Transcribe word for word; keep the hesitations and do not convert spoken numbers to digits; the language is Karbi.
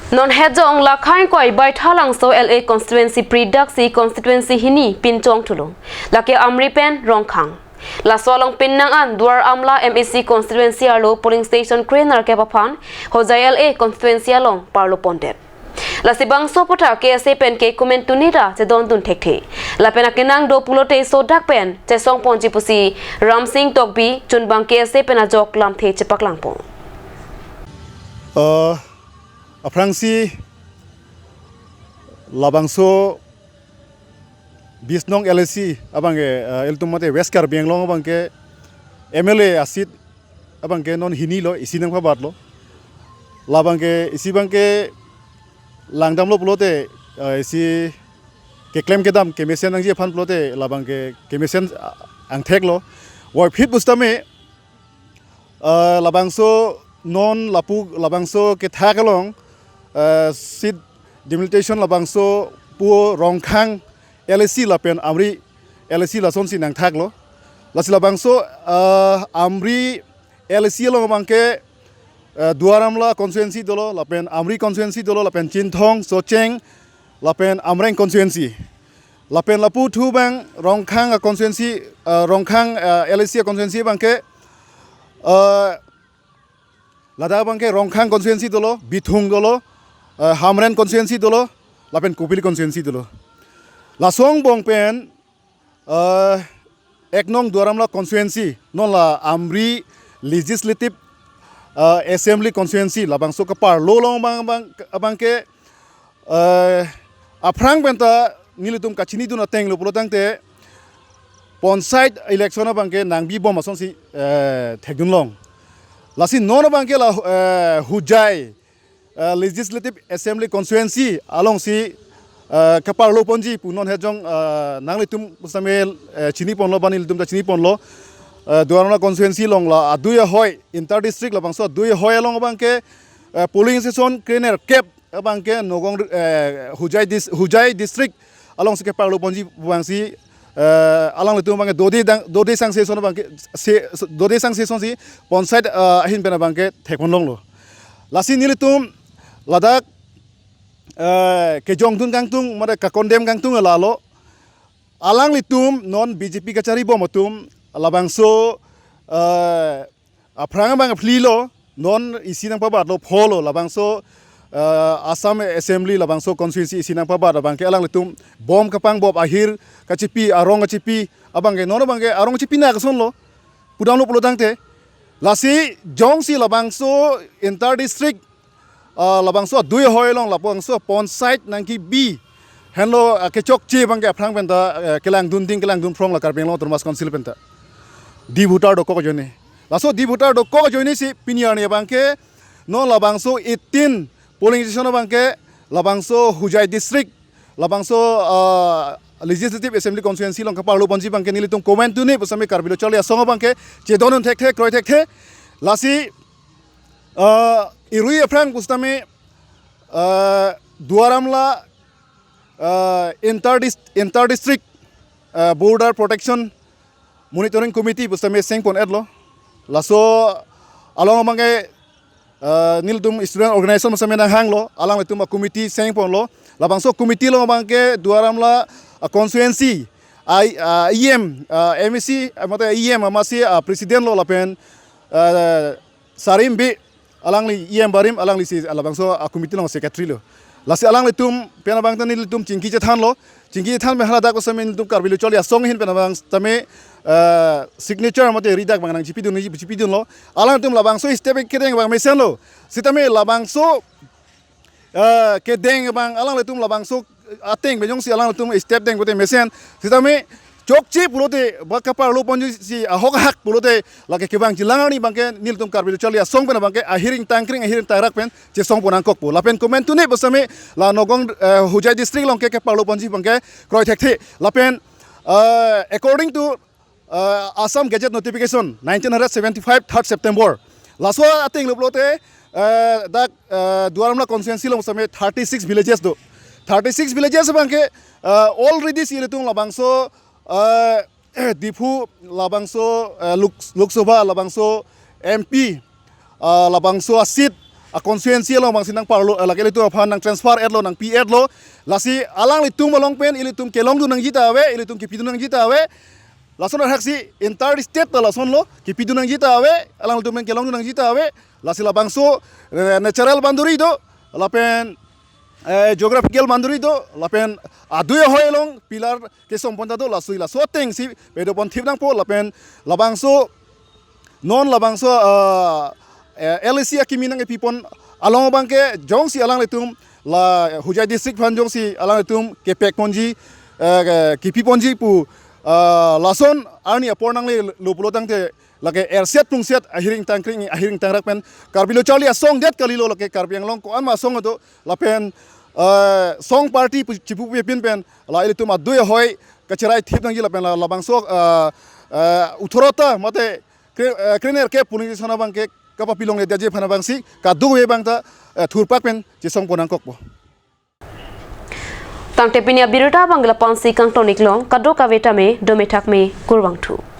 Non het jong lakhai koi Baithalangso L A constituency pri daksi constituency hini pinchong thulung. Lake Amri pen Rongkhang. Laso along pinnang an Duar Amla M A C constituency arlo polling station krenerkep aphan Hojai L A constituency along parlo pondet. Lasi bangso aphuthak K S A pen ke komantu neta chedondun thekthe. Lapen akenang do pulote sodak pen chesong ponji pusi Ramsing Tokbi chunbang K S A pen ajok lamthe chepaklangpon. Eh, aphrangsi labangso bis nong L A C abangke, eh, ilitum mate West Karbi Anglong abangke M L A a-seat abangke non hini lo, isi nangpabatlo. Labangke isi abangke langdamlo pulote, eh, isi keklem kedam kemesen nangji aphan pulote labangke kemesen, ah, angthek lo. Voiphit pusitame, eh, labangso non lapu labangso kethak along, eh, seat delimitation labangso pu Rongkhang L A C lapen Amri L A C lasonsi nangthaklo. Lasi labangso, eh, Amri L A C along abangke, eh, Duar Amla constituency dolo, lapen Amri constituency dolo, lapen Chinthong, Socheng, lapen Amreng constituency. Lapen lapu thu abang Rongkhang a-constituency, eh, Rongkhang, eh, L A C a-constituency abangke, eh, ladak abangke Rongkhang constituency dolo, Bithung dolo, eh, Hamren constituency dolo, lapen Kopili constituency dolo. Laso angbong pen, eh, ek nong Duar Amla constituency, non la Amri Legislative, eh, Assembly constituency, labangso kaparlo along abang, abang, abangke, eh, aphrang penta nelitum kachinidun ateng lo pulo tangte, panchayat election abangke nangbibom asonsi, eh, thekdun long. Lasi non abangke la, eh, Hojai, eh, Legislative Assembly constituency alongsi, eh, kaparlo ponji pu non het jong, eh, nanglitum pusitame, eh, chiniponlo, ba nelitum ta chiniponlo. Eh, Duar Amla constituency along la adui ahoi, inter district labangso adui ahoi along abangke, eh, polling station krenerkep abangke Nagaon, eh, Hojai dis-, Hojai district alongsi keparlo ponji abangsi, eh, alanglitum abangke dode dang, dode sangse ason abangke, se, dode sangse asonsi panchayat, eh, ahin pen abangke thekpon longlo. Lasi nelitum ladak, eh, kejongdun kangtung, mate ka-condemn kangtung lalo. Alanglitum non B J P kacharibom atum labangso, eh, aphrang abang phli lo, non isi nangpabatlo, pholo, labangso, eh, Assam Assembly labangso constituency isi nangpabat abangke alanglitum bom kapangbop, ahir kachipi, arong kachipi, abangke non abangke arong chipi na kasonlo, pudamlo pulo tangte. Lasi jongsi labangso inter district, ah, labangso adui ahoi along labangso panchayat nangkebi henlo, ah, kechokche abangke aphrang penta, eh, kelangdun ding, kelangdun phrong la Karbi Anglong Autonomous Council penta. Diphu ta dokok ajoine. Laso diphu ta dokok ajoinesi pini arni abangke non labangso eighteen polling station abangke labangso Hojai district, labangso, ah, Legislative Assembly constituency along kaparlo ponji abangke nelitum komantu ne pusitame Karbi Lo Charli Asong abangke chedondun thekthe, kroi thekthe. Lasi, ah, irui aphrang pusitame, ah, Duar Amla, ah, inter dis-, inter district, ah, border protection monitoring committee pusitame sengpon-etlo. Laso along abangke, eh, nelitum student organization pusitame nanghanglo, alanglitum a-committee sengponlo. Labangso committee along abangke Duar Amla, eh, constituency, I, eh, E M, eh, M A C, eh, mate E M amatsi, eh, president lo lapen, eh, Sarim Bey, alangli E M barim, alanglisi labangso a-committee along secretary lo. Lasi alanglitum pen abang ta nelitum chingki chethanlo. Chingki chethan pen haladak pusitame nelitum Karbi Lo Charli Asong ahin pen abang tame, eh, signature mate ridak abang nangchipidun, chipidunlo. Alanglitum labangso step kedeng abang mesenlo. Sitame labangso, eh, kedeng abang alanglitum labangso ateng pen jongsi alanglitum step deng pute mesen. Sitame chokche pulote ba kaparlo ponji si ahok ahak pulote lake kevang jilang arni abangke nelitum Karbi Lo Charli Asong pen abangke ahir ingtang kring ahir ingtang rak pen chesongpon nangkokpo. Lapen komantu ne pusitame la Nagaon, eh, Hojai district along ke kaparlo ponji abangke kroi thekthe. Lapen, eh, according to, eh, Assam Gazette notification nineteen seventy-five third September, laso ateng lo pulote, eh, dak, eh, Duar Amla constituency along pusitame thirty-six villages do. Thirty-six villages abangke, eh, already si ilitum labangso, eh, Diphu labangso, eh, Lok, Lok Sabha labangso M P, ah, labangso a-seat a constituency along abangsi nangparlo, eh, lake ilitum aphan nangtransfer etlo, nangpi etlo. Lasi alanglitum along pen ilitum kelongdun nangji ta ave, ilitum kipidun nangji ta ave. Lason ahaksi entire state ta lasonlo, kipidun nangji ta ave, alanglitum pen kelongdun nangji ta ave. Lasi labangso, eh, natural boundary do, lapen, eh, geographical boundary do, lapen adui ahoi along pillar kesong pon ta do, laso laso atengsi pedopon thip nangpo, lapen labangso non labangso, ah, eh, L A C akimi nangkepipon along abangke jongsi alanglitum la Hojai district aphan jongsi alanglitum kepek ponji, eh, kipi ponji pu, ah, lason arni apor nanglelo pulo tangte lake erset plungset ahiring tangkring ahiring tangrak pen Karbi lo charli asong det kalilo, lake Karbi Anglong ko-an ma asong do lapen, eh, song party pu chipu pepin pen la ilitum adui ahoi kacherai thip nangji lapen la labangso, eh, eh, uthorota mate kre-, eh, krenerkep polling station abangke kapapilongledetji aphan abangsi kadokave abang ta, eh, thurpak pen chesong pon nangkokpo. Tangte pini abirta abang lapu-ansi kangton-iklong, kadokave tame dome thakme, kurvangthu.